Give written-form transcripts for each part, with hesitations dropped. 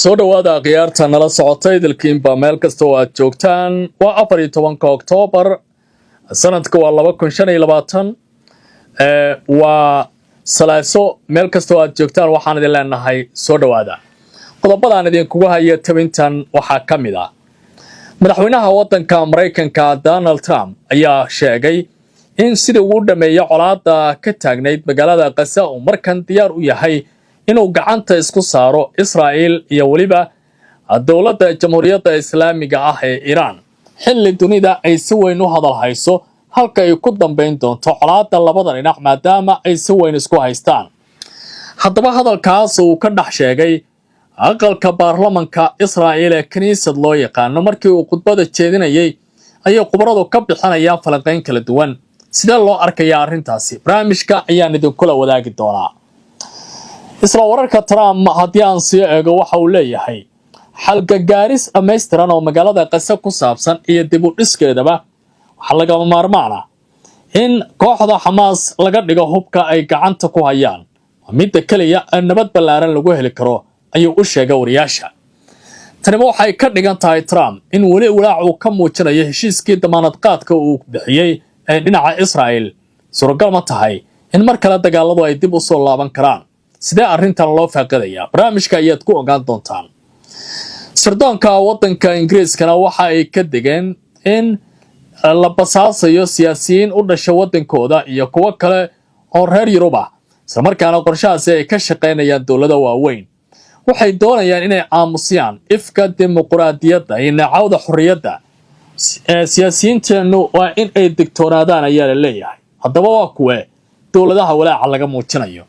Soo dhowaada khiyaarta nala socotay idilkiinba meel kasta oo aad joogtaan. Waa 14-ka Oktoobar, sanadka waa 2025, waa Salaaso. Meel kasta oo aad joogtaan waxaan idin leenahay soo dhowaada. Qodobadaan idinkugu haya tabintan waxaa ka mid ah: madaxweynaha waddanka Maraykanka Donald Trump ayaa sheegay in sidii ugu dhameeya colaadda ka taagnayd magaalada Qasa uu markan diyaar u yahay inuu gacanta isku saaro Israa'il iyo weliba dowladda Jamhuuriyadda Islaamiga ah ee Iiraan, xilli dunida ay si weyn u hadal hayso halka ay ku dambayn doonto colaadda labada dhinac, maadaama ay si weyn isku haystaan. Haddaba, hadalkaas uu ka dhex sheegay aqalka baarlamanka Israa'il ee Kiniisad loo yaqaano markii uu khudbada jeedinayay ayay khubaradu ka bixinayaan falanqayn kala duwan. Sidee loo arkayaa arrintaasi? Barnaamijka ayaan idinkula wadaagi doonaa. Isla wararka Trump haddii aan sii eego, waxa uu leeyahay xalgagaaris dhammaystiran oo magaalada Qase ku saabsan iyo dib u dhiskeedaba waxaa lagama maarmaan ah in kooxda Xamaas laga dhigo hubka ay gacanta ku hayaan. Waa midda keliya ee nabad ballaaran lagu heli karo, ayuu u sheegay wariyaasha. Tanima waxay ka dhigan tahay Trump in weli walaac uu ka muujinayo heshiiskii damaanad qaadka uu bixiyey ee dhinaca Israa'il. Suuragal ma tahay in mar kale dagaaladu ay dib u soo laaban karaan? Sidee arrintan loo faaqidayaa? Barnaamijka ayaad ku ogaan doontaan. Sirdoonka waddanka Ingiriiskana waxa ay ka degeen in la basaasayo siyaasiyiin u dhasha waddankooda iyo kuwo kale oo reer Yurub ah, islamarkaana qorshahaasi ay ka shaqaynayaan dowlado waaweyn. Waxay doonayaan inay aamusiyaan ifka dimuquraadiyadda iyo neecawda xorriyadda. Siyaasiyiinteennu waa in ay digtoonaadaan, ayaa la leeyahay. Haddaba, waa kuwe dowladaha walaaca laga muujinayo?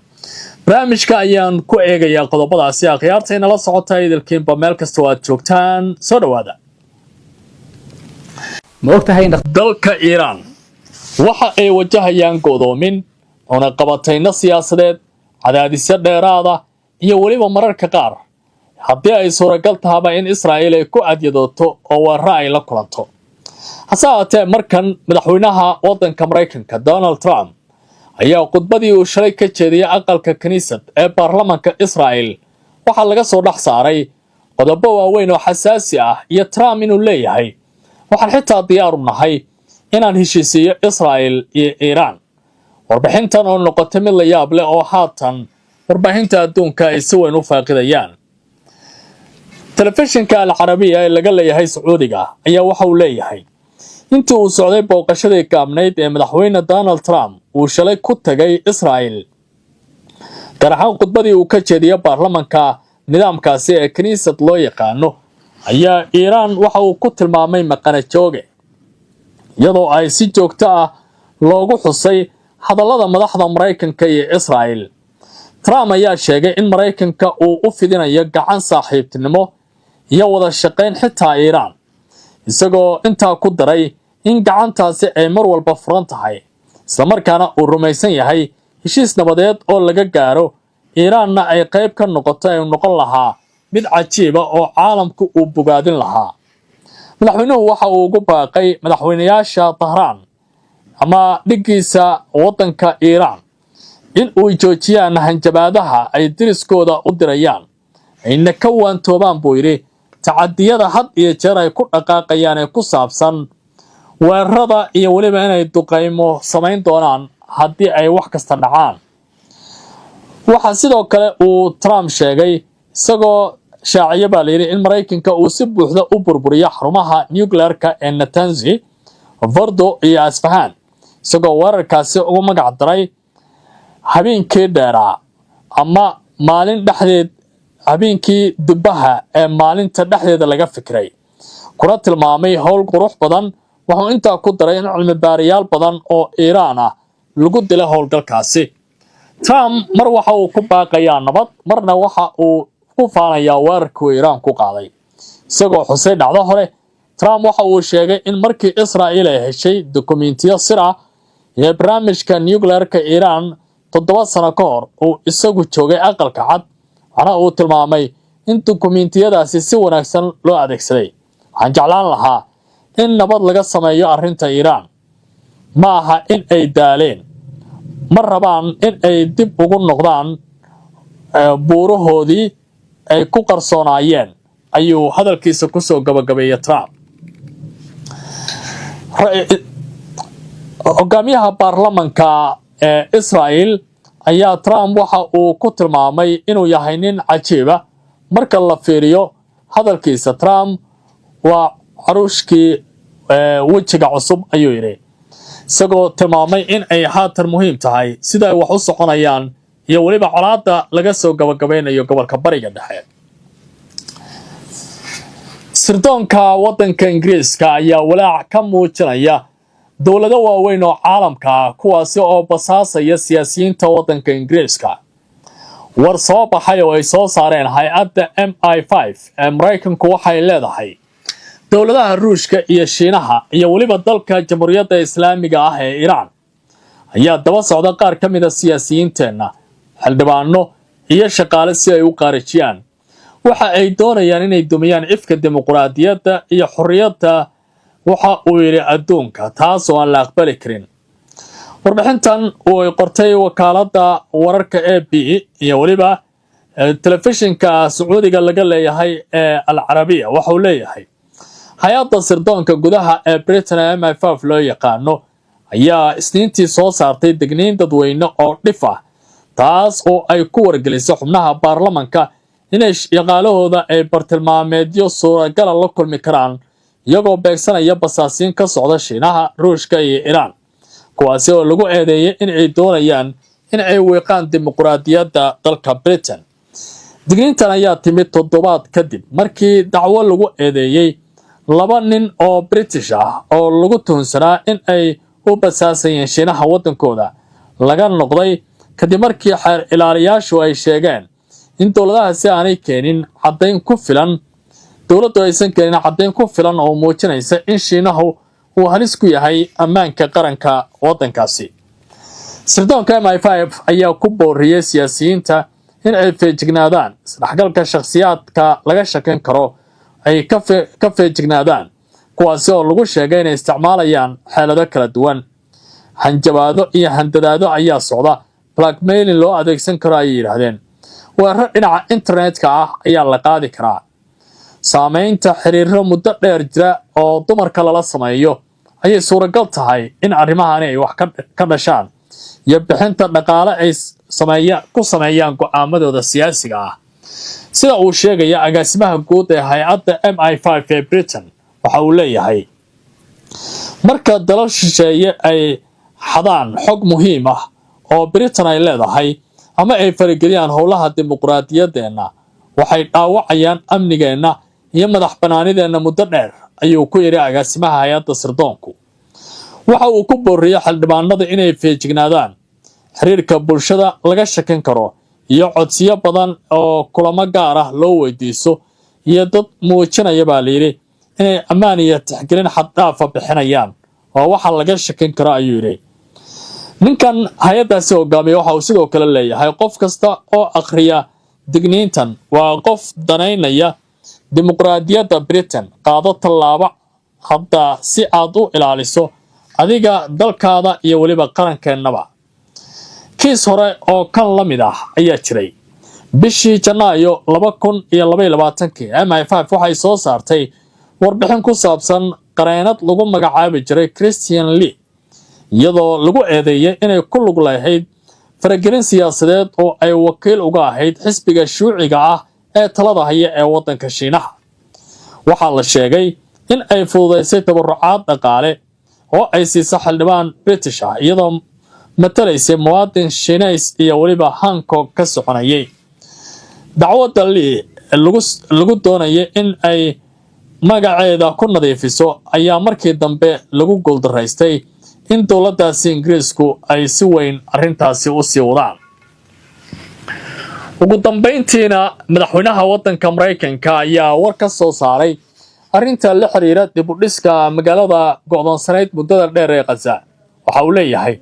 Barnaamijka ayaan ku eegayaa qodobadaasi. Akhyaarta inala socota idilkiinba meel kasta oo aad joogtaan, soo dhowaada. Ma ogtahay in Dalka Iiraan waxa ay wajahayaan godoomin, cunaqabatayno siyaasadeed, cadaadisyo dheeraada iyo weliba mararka qaar, haddii ay suuragal tahaba, in Israa'iil ay ku adyadooto oo weeraro ay la kulanto. Hase haatee, markan madaxweynaha waddanka Maraykanka Donald Trump ayaa khudbadii uu shalay ka jeediyey aqalka Kiniisad ee baarlamanka Israa'il waxaa laga soo dhex saaray qodobo waaweyn oo xasaasi ah, iyo Trump inuu leeyahay: "Waxaan xitaa diyaaru nahay inaan heshiisiiyo Israa'il iyo Iiraan." Warbixintan oo noqotay mid la yaab leh oo haatan warbaahinta adduunka ay si weyn u faaqidayaan. Telefishinka Al Carabiya ee laga leeyahay Sacuudiga ayaa waxa uu leeyahay intii uu socday booqashadii gaabnayd ee madaxweyne Donald Trump uu shalay ku tagay Israa'il, gaar ahaan khudbadii uu ka jeediyey baarlamanka nidaamkaasi ee Kiniisad loo yaqaano, ayaa Iiraan waxa uu ku tilmaamay maqana jooge, iyadoo ay si joogto ah loogu xusay hadallada madaxda Maraykanka iyo Israa'il. Trump ayaa sheegay in Maraykanka uu u fidinayo gacan saaxiibtinimo iyo wada shaqayn xitaa Iiraan, isagoo intaa ku daray in gacantaasi ay mar walba furan tahay, islamarkaana uu rumaysan yahay heshiis nabadeed oo laga gaaro, Iiraanna ay qayb ka noqoto, ay noqon lahaa mid cajiiba oo caalamku uu bogaadin lahaa. Madaxweynuhu waxa uu ugu baaqay madaxweynayaasha Tahraan ama dhiggiisa waddanka Iiraan in uu joojiyaan hanjabaadaha ay diriskooda u dirayaan, ayna ka waantoobaan, buu yidhi, tacadiyada had iyo jeer ay ku dhaqaaqayaan ee ku saabsan weerarada iyo weliba inay duqaymo samayn doonaan haddii ay wax kasta dhacaan. Waxaa sidoo kale uu Trump sheegay, isagoo shaaciyo baa layidhi, in Maraykanka uu si buuxda u burburiyo xarumaha nuclearka ee Natanz, Fordo iyo Asfahan, isagoo weerarkaasi ugu magac daray habeenkii dheeraa ama maalin dhexdeed, habeenkii dubbaha ee maalinta dhexdeeda laga fikiray, kuna tilmaamay howl qurux badan. Wuxuu intaa ku daray in cilmi baarayaal badan oo Iiraan ah lagu dilay howlgalkaasi. Trump mar waxa uu ku baaqayaa nabad, marna waxa uu ku faanayaa weerarkii Iiraan ku qaaday. Isagoo xusay dhacdo hore, Trump waxa uu sheegay in markii Israa'iil ay heshay dukumentiyo sir ah ee barnaamijka nuclearka Iiraan 7 sano ka hor uu isagu joogay Aqalka Cad, waxaana uu tilmaamay in dukumentiyadaasi si wanaagsan loo adeegsaday. "Waxaan jeclaan lahaa in nabad laga sameeyo arrinta Iiraan. Ma aha in ay daaleen, ma rabaan in ay dib ugu noqdaan buurahoodii ay ku qarsoonaayeen, ayuu hadalkiisa kusoo gabagabeeyey Trump. Hogaamiyaha baarlamanka ee Israel ayaa Trump waxa uu ku tilmaamay inuu yahay nin cajiiba. Marka la fiiriyo hadalkiisa, Trump waa caruushkii wejiga cusub, ayuu yidhi, isagoo tilmaamay in ay haatan muhiim tahay sida ay wax u soconayaan iyo weliba colaadda laga soo gabagabaynayo gobolka Bariga Dhexe. Sirdoonka waddanka Ingiriiska ayaa walaac ka muujinaya dowlado waaweyn oo caalamka ah, kuwaasi oo basaasaya siyaasiyiinta waddanka Ingiriiska. War soo baxay oo ay soo saareen hay-adda MI5 ee Maraykanku waxay leedahay dowladaha Ruushka iyo Shiinaha iyo weliba dalka Jamhuuriyadda Islaamiga ah ee Iiraan ayaa daba socda qaar ka mid ah siyaasiyiinteenna, xildhibaano iyo shaqaale, si ay u qaarijiyaan. Waxa ay doonayaan inay dumiyaan ifka dimuquraadiyadda iyo xorriyadda, waxa uu yidhi, adduunka, taas oo aan la aqbali karin. Warbixintan oo ay qortay wakaaladda wararka AP iyo weliba telefishinka Sacuudiga laga leeyahay ee Al Carabiya, waxa uu leeyahay hay-adda sirdoonka gudaha ee Britain ee MI5 loo yaqaano ayaa Isniintii soo saartay degniin dadweyne oo dhif ah, taas oo ay ku wargelisay xubnaha baarlamanka inay shaqaalahooda ay bartilmaameedyo suuragala la kulmi karaan, iyagoo beegsanaya basaasiin ka socda Shiinaha, Ruushka iyo Iiraan, kuwaasi oo lagu eedeeyay in ay doonayaan in ay wiiqaan dimuquraadiyadda dalka Britain. Digniintan ayaa timid toddobaad kadib markii dacwo lagu eedeeyey laba nin oo British ah oo lagu tuhunsanaa in ay u basaasayeen Shiinaha waddankooda laga noqday, kadib markii xeer ilaaliyaashu ay sheegeen in dowladahaasi aanay keenin caddayn ku filan, dowladdu aysan keenin caddayn ku filan oo muujinaysa in Shiinahu uu halis ku yahay ammaanka qaranka waddankaasi. Sirdoonka MI5 ayaa ku booriyey siyaasiyiinta in ay feejignaadaan, isdhexgalka shakhsiyaadka laga shakin karo ay ka feejignaadaan, kuwaasi oo lagu sheegay inay isticmaalayaan xeelado kala duwan. Hanjabaado iyo handadaado ayaa socda, blackmailing loo adeegsan karo, ayay yidhaahdeen. Weeraro dhinaca internetka ah ayaa la qaadi karaa. Saamaynta xiriiro muddo dheer jira oo dumarka lala sameeyo ayay suuragal tahay in arrimahani ay wax ka dhashaan, iyo bixinta dhaqaale ay sameeya ku sameeyaan go'aamadooda siyaasiga ah, sida uu sheegaya agaasimaha guud ee hay-adda MI5 ee Britain. Waxa uu leeyahay, marka dalal shisheeye ay xadaan xog muhiim ah oo Britain ay leedahay ama ay farageliyaan howlaha dimuqraadiyaddeenna, waxay dhaawacayaan amnigeenna iyo madax bannaanideenna muddo dheer, ayuu ku yidhi agaasimaha hay-adda sirdoonku. Waxa uu ku booriyey xildhibaanada inay feejignaadaan xiriirka bulshada laga shakin karo iyo codsiyo badan oo kulamo gaar ah loo weydiiso iyo dad muujinaya, baa layidhi, inay ammaan iyo tixgelin xaddhaafa bixinayaan, oo waxa laga shakin karo, ayuu yidhi ninkan hay-addaasi hogaamiya. Waxa uu sidoo kale leeyahay, qof kasta oo akhriya digniintan waa qof danaynaya dimuqraadiyadda Britain. Qaado tallaabo hadda si aad u ilaaliso adiga, dalkaada iyo weliba qarankeenaba. Kiis hore oo kan la mid ah ayaa jiray. Bishii Janaayo 2022-kii, MI5 waxay soo saartay warbixin ku saabsan qareenad lagu magacaabi jiray Christian Lee, iyadoo lagu eedeeyey inay ku lug lahayd faragelin siyaasadeed oo ay wakiil uga ahayd xisbiga Shuuciga ah ee talada haya ee waddanka Shiinaha. Waxaa la sheegay in ay fududaysay tabarucaad dhaqaale oo ay siisa xildhibaan British ah, iyadoo matalaysay muwaadin Shiinays iyo weliba Hong Kong ka soconayay. Dacwadda Lee lagu doonayay in ay magaceeda ku nadiifiso ayaa markii dambe lagu guuldaraystay in dowladdaasi Ingiriisku ay si weyn arrintaasi u sii wadaan. Ugu dambayntiina, madaxweynaha waddanka Maraykanka ayaa war ka soo saaray arrinta la xiriira dib u dhiska magaalada go'doonsanayd muddada dheer ee Khaza. Waxa uu leeyahay,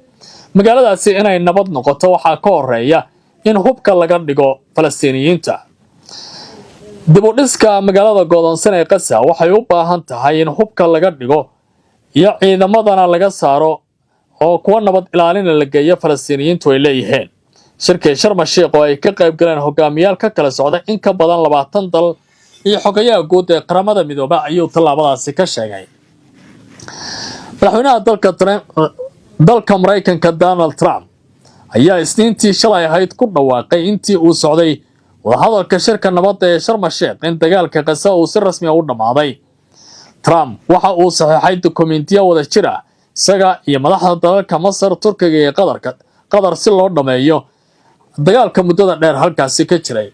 magaaladaasi inay nabad noqoto waxaa ka horeeya in hubka laga dhigo Falastiiniyiinta. Dib u dhiska magaalada go'doonsan ee Khaza waxay u baahan tahay in hubka laga dhigo iyo ciidamadana laga saaro oo kuwa nabad ilaalina la geeyo Falastiiniyiintu ay leeyihiin. Shirkii Sharma Sheikh oo ay ka qayb galeen hogaamiyaal ka kala socda in ka badan 20 dal iyo xogayaha guud ee Qaramada Midooba ayuu tallaabadaasi ka sheegay. Madaxweynaha dalka Maraykanka Donald Trump ayaa Isniintii shalay ahayd ku dhawaaqay, intii uu socday wadahadalka shirka nabadda ee Sharma Sheikh, in dagaalka Qasa uu si rasmi ah u dhammaaday. Trump waxa uu saxiixay dukumentiyo wada jir ah, isaga iyo madaxda dalalka Masar, Turkiga iyo Qatar, si loo dhammeeyo dagaalka muddada dheer halkaasi ka jiray.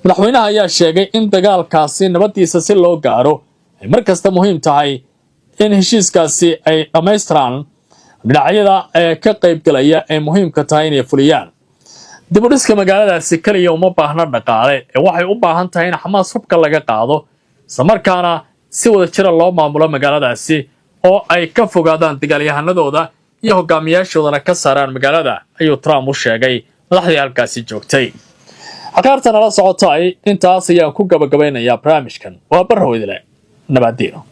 Madaxweynaha ayaa sheegay in dagaalkaasi nabadiisa si loo gaaro ay mar kasta muhiim tahay in heshiiskaasi ay dhammaystiraan dhinacyada ee ka qaybgalaya ay muhiimka tahay inay fuliyaan. Dib u dhiska magaaladaasi keliya uma baahna dhaqaale ee waxay u baahan tahay in Xamaas hubka laga qaado, islamarkaana si wada jira loo maamulo magaaladaasi oo ay ka fogaadaan dagaalyahanadooda iyo hogaamiyaashoodana ka saaraan magaalada, ayuu Trump u sheegay madaxdii halkaasi joogtay. Akhyaarta nala socotay, intaas ayaan ku gabagabaynayaa barnaamijkan. Waa Barrow idile, nabadiino.